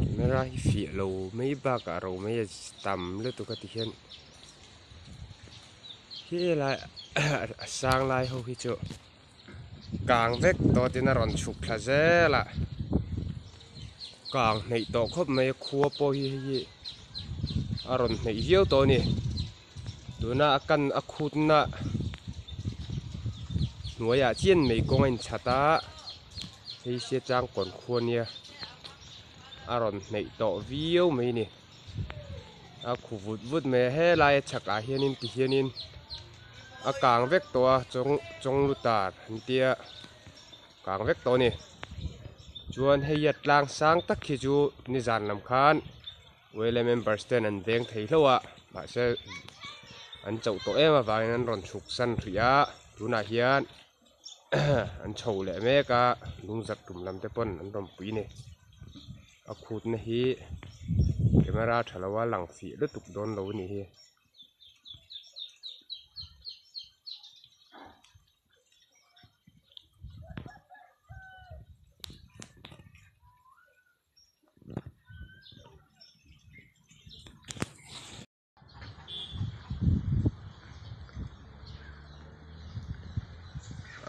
Camera hi fiah lo mai bakah ro mai a tam lutuk a ti hian helai a sang lai ho hi chu kang vek tawh tin a rawn chhuk thla zel a kang hneih tawh khawp mai a khua pawh hi hei hi a rawn hneih viau tawh a ni tuna a kan a khutna hnuaiah chian mai kawng a inchhat a hei sia changkawn khua nia a rawn hneih tawh viau mai a ni a khu vut vut mai a helai a chhakah hianin tihianin a kang vek tawh a chawng chawng lu tar an tia kang vek tawh a ni chuan hei a tlang sang tak hi chu nizan lam khan Wele members ten an veng thei hlauh a mahse an chauh tawh em avangin an rawn chhuk san hrih a tunah hian an chho leh mek a lungzat tum lam te pawn an rawn pui a ni a khutna hi camera tha lo a lang fih lutuk dawn lo a nih hi.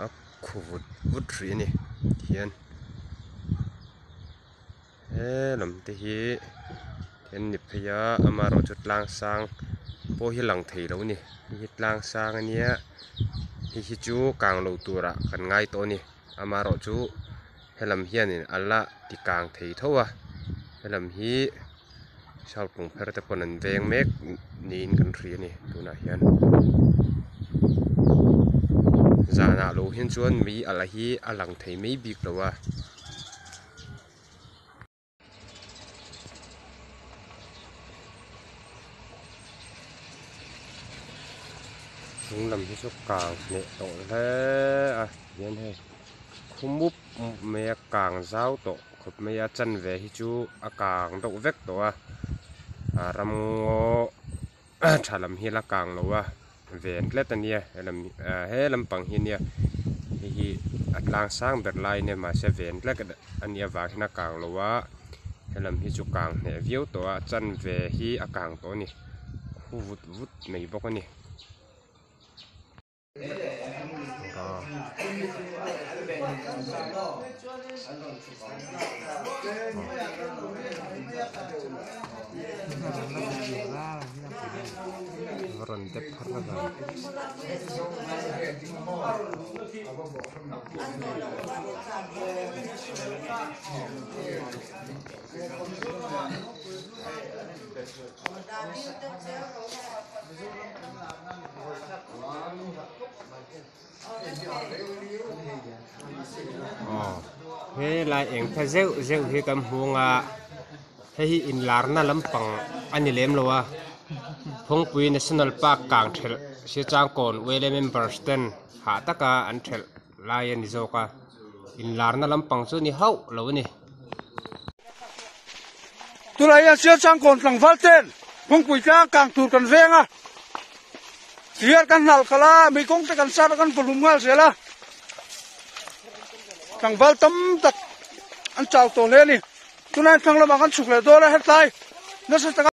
A khu vut vut hrih a ni tihian he lam te hi an ni phei a amaherawhchu tlang sang pawh hi lang thei lo a ni hei hi tlang sang a nia hei hi chu kang lo turah kan ngai tawh a ni amaherawhchu helam hianin a la ti kang thei tho a helam hi south lungpher te pawn an veng mek niin kan hria a ni tunah hian zanah lo hian chuan mei alh hi a lang thei mai bik lo a. Chung lam hi chu kang hneh tawh hle a hian hei khu mup mup mai a kang zau tawh khawp mai a chanve hi chu a kang deuh vek tawh a a ramngaw tha lam hi a la kang lo a ven tlat a nia helam he lampang hi nia hei hi a tlang sang ber lai a nia mahse ven tlat a nih avang hian a kang lo a helam hi chu kang hneh viau tawh a chanve hi a kang tawh a ni khu vut vut mai bawk a ni. Rawn dep phar a vang. Aw helai eng tha zeuh zeuh hi kan hmu ang a hei hi inlarna lampang a ni lem lo a Phawngpui National Park kang thelh Siachangkawn Wele members ten hah taka an thelh lai a ni zawk a inlarna lampang chu ni hauh lo a ni. Tunah hian Siachangkawn tlangval ten Phawngpui tlang kang tur kan veng a. Riar kan hnal khalh a, mei kawng te kan sat a kan vawhlum nghal zel a. Tlangval tam tak an chau tawh hle a ni. Tunah hian thlang lamah kan chhuk leh dawn a, hetlai nasa taka.